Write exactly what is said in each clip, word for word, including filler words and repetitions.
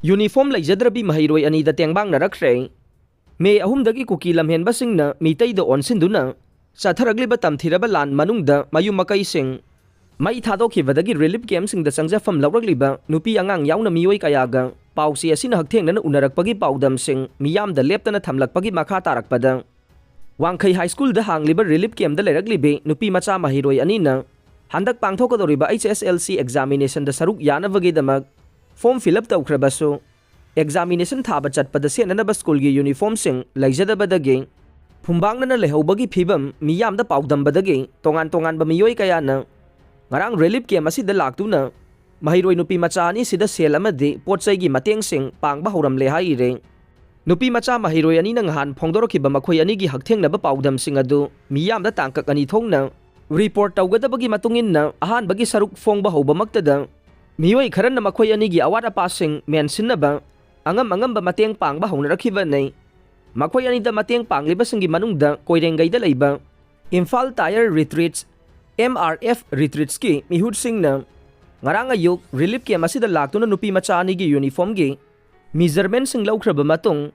Uniform ꯂꯩꯖꯗ꯭ꯔꯕꯤ ꯃꯍꯩꯔꯣꯏ ꯑꯅꯤꯗ ꯇꯦꯡꯕꯥꯡꯅꯔꯛꯈ꯭ꯔꯦ꯫ ꯃꯦ ꯑꯍꯨꯝꯗꯒꯤ ꯀꯨꯀꯤ ꯂꯝꯍꯦꯟꯕꯁꯤꯡꯅ ꯃꯤꯇꯩꯗ ꯑꯣꯟꯁꯤꯟꯗꯨꯅ ꯆꯠꯊꯔꯛꯂꯤꯕ ꯇꯝꯊꯤꯔꯕ ꯂꯥꯟ ꯃꯅꯨꯡꯗ ꯃꯌꯨꯝ ꯃꯀꯩꯁꯤꯡ ꯃꯩ ꯊꯥꯗꯣꯛꯈꯤꯕꯗꯒꯤ ꯔꯤꯂꯤꯐ ꯀꯦꯝꯞꯁꯤꯡꯗ ꯆꯪꯖꯐꯝ ꯂꯧꯔꯛꯂꯤꯕ ꯅꯨꯄꯤ ꯑꯉꯥꯡ ꯌꯥꯎꯅ ꯃꯤꯑꯣꯏ ꯀꯌꯥꯒ ꯄꯥꯎꯆꯦ ꯑꯁꯤꯅ ꯍꯛꯊꯦꯡꯅꯅ ꯎꯅꯔꯛꯄꯒꯤ ꯄꯥꯎꯗꯝꯁꯤꯡ ꯃꯤꯌꯥꯝꯗ ꯂꯦꯞꯇꯅ ꯊꯝꯂꯛꯄꯒꯤ ꯃꯈꯥ ꯇꯥꯔꯛꯄꯗ, ꯋꯥꯡꯈꯩ ꯍꯥꯏ ꯁ꯭ꯀꯨꯜꯗ ꯍꯥꯡꯂꯤꯕ ꯔꯤꯂꯤꯐ ꯀꯦꯝꯞꯇ ꯂꯩꯔꯛꯂꯤꯕꯤ ꯅꯨꯄꯤ ꯃꯆꯥ ꯃꯍꯩꯔꯣꯏ ꯑꯅꯤꯅ ꯍꯟꯗꯛ ꯄꯥꯡꯊꯣꯛꯀꯗꯧꯔꯤꯕ H S L C ꯑꯦꯛꯖꯥꯃꯤꯅꯦꯁꯟꯗ ꯁꯔꯨꯛ ꯌꯥꯅꯕꯒꯤꯗꯃꯛ ꯐꯣꯔꯝ ꯐꯤꯜ ꯑꯞ ꯇꯧꯈ꯭ꯔꯕꯁꯨ, ꯑꯦꯛꯖꯥꯃꯤꯅꯦꯁꯟ ꯊꯥꯕ ꯆꯠꯄꯗ ꯁꯦꯠꯅꯅꯕ ꯁ꯭ꯀꯨꯜꯒꯤ ꯌꯨꯅꯤꯐꯣꯔꯝꯁꯤꯡ ꯂꯩꯖꯗꯕꯗꯒꯤ ꯐꯨꯝꯕꯥꯡꯅꯅ ꯂꯩꯍꯧꯕꯒꯤ ꯐꯤꯕꯝ ꯃꯤꯌꯥꯝꯗ ꯄꯥꯎꯗꯝꯕꯗꯒꯤ ꯇꯣꯉꯥꯟ ꯇꯣꯉꯥꯟꯕ ꯃꯤꯑꯣꯏ ꯀꯌꯥꯅ ꯉꯔꯥꯡ ꯔꯤꯂꯤꯐ ꯀꯦꯝꯞ ꯑꯁꯤꯗ ꯂꯥꯛꯇꯨꯅ ꯃꯍꯩꯔꯣꯏ ꯅꯨꯄꯤ ꯃꯆꯥ ꯑꯅꯤꯁꯤꯗ ꯁꯦꯜ ꯑꯃꯗꯤ ꯄꯣꯠ ꯆꯩꯒꯤ ꯃꯇꯦꯡꯁꯤꯡ ꯄꯥꯡꯕ ꯍꯧꯔꯝꯂꯦ ꯍꯥꯏꯔꯦ꯫ ꯅꯨꯄꯤ ꯃꯆꯥ ꯃꯍꯩꯔꯣꯏ ꯑꯅꯤꯅ ꯉꯍꯥꯟ ꯐꯣꯡꯗꯣꯔꯛꯈꯤꯕ ꯃꯈꯣꯏ ꯑꯅꯤꯒꯤ ꯍꯛꯊꯦꯡꯅꯕ ꯄꯥꯎꯗꯝꯁꯤꯡ ꯑꯗꯨ ꯃꯤꯌꯥꯝꯗ ꯇꯥꯡꯀꯛ ꯑꯅꯤ ꯊꯣꯛꯅ ꯔꯤꯄꯣꯔꯠ ꯇꯧꯒꯗꯕꯒꯤ ꯃꯇꯨꯡ ꯏꯟꯅ, ꯑꯍꯥꯟꯕꯒꯤ ꯁꯔꯨꯛ ꯐꯣꯡꯕ ꯍꯧꯕꯃꯛꯇꯗ ꯃꯤꯑꯣꯏ ꯈꯔꯅ ꯃꯈꯣꯏ ꯑꯅꯤꯒꯤ ꯑꯋꯥꯠ ꯑꯄꯥꯁꯤꯡ ꯃꯦꯟꯁꯤꯟꯅꯕ ꯑꯉꯝ ꯑꯉꯝꯕ ꯃꯇꯦꯡ ꯄꯥꯡꯕ ꯍꯧꯅꯔꯛꯈꯤꯕꯅꯤ꯫ ꯃꯈꯣꯏ ꯑꯅꯤꯗ ꯃꯇꯦꯡ ꯄꯥꯡꯂꯤꯕꯁꯤꯡꯒꯤ ꯃꯅꯨꯡꯗ ꯀꯣꯏꯔꯦꯡꯒꯩꯗ ꯂꯩꯕ Imphal tyre retreats, M R F ꯔꯤꯇ꯭ꯔꯤꯠꯁꯀꯤ ꯃꯤꯍꯨꯠꯁꯤꯡꯅ ꯉꯔꯥꯡ ꯑꯌꯨꯛ ꯔꯤꯂꯤꯐ ꯀꯦꯝꯞ ꯑꯁꯤꯗ ꯂꯥꯛꯇꯨꯅ ꯅꯨꯄꯤ ꯃꯆꯥ ꯑꯅꯤꯒꯤ ꯌꯨꯅꯤꯐꯣꯔꯝꯒꯤ ꯃꯤꯖꯔꯃꯦꯟꯁꯤꯡ ꯂꯧꯈ꯭ꯔꯕ ꯃꯇꯨꯡ,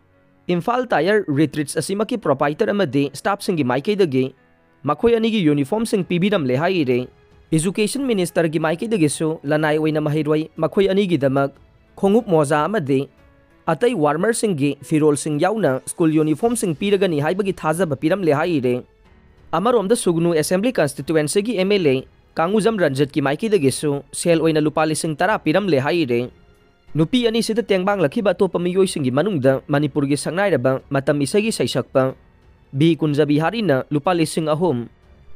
ꯏꯝꯐꯥꯜ ꯇꯥꯌꯔ ꯔꯤꯇ꯭ꯔꯤꯠꯁ ꯑꯁꯤꯃꯛꯀꯤ ꯄ꯭ꯔꯣꯄꯥꯏꯇꯔ ꯑꯃꯗꯤ ꯁ꯭ꯇꯥꯐꯁꯤꯡꯒꯤ ꯃꯥꯏꯀꯩꯗꯒꯤ ꯃꯈꯣꯏ ꯑꯅꯤꯒꯤ ꯌꯨꯅꯤꯐꯣꯔꯝꯁꯤꯡ ꯄꯤꯕꯤꯔꯝꯂꯦ ꯍꯥꯏꯔꯦ꯫ ꯑꯦꯖꯨꯀꯦꯁꯟ ꯃꯤꯅꯤꯁꯇꯔꯒꯤ ꯃꯥꯏꯀꯩꯗꯒꯤꯁꯨ ꯂꯅꯥꯏ ꯑꯣꯏꯅ ꯃꯍꯩꯔꯣꯏ ꯃꯈꯣꯏ ꯑꯅꯤꯒꯤꯗꯃꯛ ꯈꯣꯡꯎꯞ ꯃꯣꯖꯥ ꯑꯃꯗꯤ ꯑꯇꯩ ꯋꯥꯔꯃꯔꯁꯤꯡꯒꯤ ꯐꯤꯔꯣꯜꯁꯤꯡ ꯌꯥꯎꯅ ꯁ꯭ꯀꯨꯜ ꯌꯨꯅꯤꯐꯣꯔꯝꯁꯤꯡ ꯄꯤꯔꯒꯅꯤ ꯍꯥꯏꯕꯒꯤ ꯊꯥꯖꯕ ꯄꯤꯔꯝꯂꯦ ꯍꯥꯏꯔꯦ꯫ ꯑꯃꯔꯣꯝꯗ ꯁꯨꯒꯅꯨ ꯑꯦꯁꯦꯝꯕ꯭ꯂꯤ ꯀꯟꯁꯇꯤꯇ꯭ꯋꯦꯟꯁꯤꯒꯤ M L A ꯀꯥꯡꯉꯨꯖꯝ ꯔꯟꯖꯤꯠꯀꯤ ꯃꯥꯏꯀꯩꯗꯒꯤꯁꯨ ꯁꯦꯜ ꯑꯣꯏꯅ ꯂꯨꯄꯥ ꯂꯤꯁꯤꯡ ꯇꯔꯥ ꯄꯤꯔꯝꯂꯦ ꯍꯥꯏꯔꯦ꯫ ꯅꯨꯄꯤ ꯑꯅꯤꯁꯤꯗ ꯇꯦꯡꯕꯥꯡꯂꯛꯈꯤꯕ ꯑꯇꯣꯞꯄ ꯃꯤꯑꯣꯏꯁꯤꯡꯒꯤ ꯃꯅꯨꯡꯗ ꯃꯅꯤꯄꯨꯔꯒꯤ ꯁꯛꯅꯥꯏꯔꯕ ꯃꯇꯝ ꯏꯁꯩꯒꯤ ꯁꯩꯁꯛꯄ ꯕꯤ ꯀꯨꯟꯖꯕꯤꯍꯥꯔꯤꯅ ꯂꯨꯄꯥ ꯂꯤꯁꯤꯡ ꯑꯍꯨꯝ,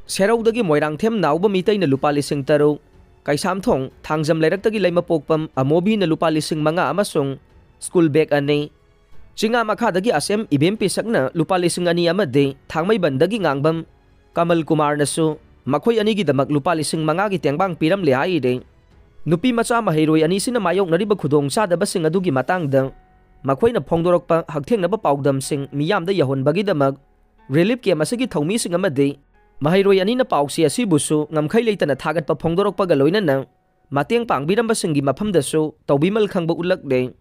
ꯁꯦꯔꯧꯗꯒꯤ ꯃꯣꯏꯔꯥꯡꯊꯦꯝ ꯅꯥꯎꯕ ꯃꯤꯇꯩꯅ ꯂꯨꯄꯥ ꯂꯤꯁꯤꯡ ꯇꯔꯨꯛ, ꯀꯩꯁꯥꯝꯊꯣꯡ ꯊꯥꯡꯖꯝ ꯂꯩꯔꯛꯇꯒꯤ ꯂꯩꯃꯄꯣꯛꯄꯝ ꯑꯃꯣꯕꯤꯅ ꯂꯨꯄꯥ ꯂꯤꯁꯤꯡ ꯃꯉꯥ ꯑꯃꯁꯨꯡ ꯁ꯭ꯀꯨꯜ ꯕꯦꯒ ꯑꯅꯤ, ꯆꯤꯡꯉꯥ ꯃꯈꯥꯗꯒꯤ ꯑꯁꯦꯝ ꯏꯕꯦꯝ ꯄꯤꯁꯛꯅ ꯂꯨꯄꯥ ꯂꯤꯁꯤꯡ ꯑꯅꯤ ꯑꯃꯗꯤ ꯊꯥꯡꯃꯩꯕꯟꯗꯒꯤ ꯉꯥꯡꯕꯝ ꯀꯃꯜ ꯀꯨꯃꯥꯔꯅꯁꯨ ꯃꯈꯣꯏ ꯑꯅꯤꯒꯤꯗꯃꯛ ꯂꯨꯄꯥ ꯂꯤꯁꯤꯡ ꯃꯉꯥꯒꯤ ꯇꯦꯡꯕꯥꯡ ꯄꯤꯔꯝꯂꯦ ꯍꯥꯏꯔꯦ꯫ ꯅꯨꯄꯤ ꯃꯆꯥ ꯃꯍꯩꯔꯣꯏ ꯑꯅꯤꯁꯤꯅ ꯃꯥꯌꯣꯛꯅꯔꯤꯕ ꯈꯨꯗꯣꯡꯆꯥꯗꯕꯁꯤꯡ ꯑꯗꯨꯒꯤ ꯃꯇꯥꯡꯗ ꯃꯈꯣꯏꯅ ꯐꯣꯡꯗꯣꯔꯛꯄ ꯍꯛꯊꯦꯡꯅꯕ ꯄꯥꯎꯗꯝꯁꯤꯡ ꯃꯤꯌꯥꯝꯗ ꯌꯧꯍꯟꯕꯒꯤꯗꯃꯛ ꯔꯤꯂꯤꯐ ꯀꯦꯝꯞ ꯑꯁꯤꯒꯤ ꯊꯧꯃꯤꯁꯤꯡ ꯑꯃꯗꯤ ꯃꯍꯩꯔꯣꯏ ꯑꯅꯤꯅ ꯄꯥꯎꯆꯦ ꯑꯁꯤꯕꯨꯁꯨ ꯉꯝꯈꯩ ꯂꯩꯇꯅ ꯊꯥꯒꯠꯄ ꯐꯣꯡꯗꯣꯔꯛꯄꯒ ꯂꯣꯏꯅꯅ ꯃꯇꯦꯡ ꯄꯥꯡꯕꯤꯔꯝꯕꯁꯤꯡꯒꯤ ꯃꯐꯝꯗꯁꯨ ꯇꯧꯕꯤꯃꯜ ꯈꯪꯕ ꯎꯠꯂꯛꯂꯦ꯫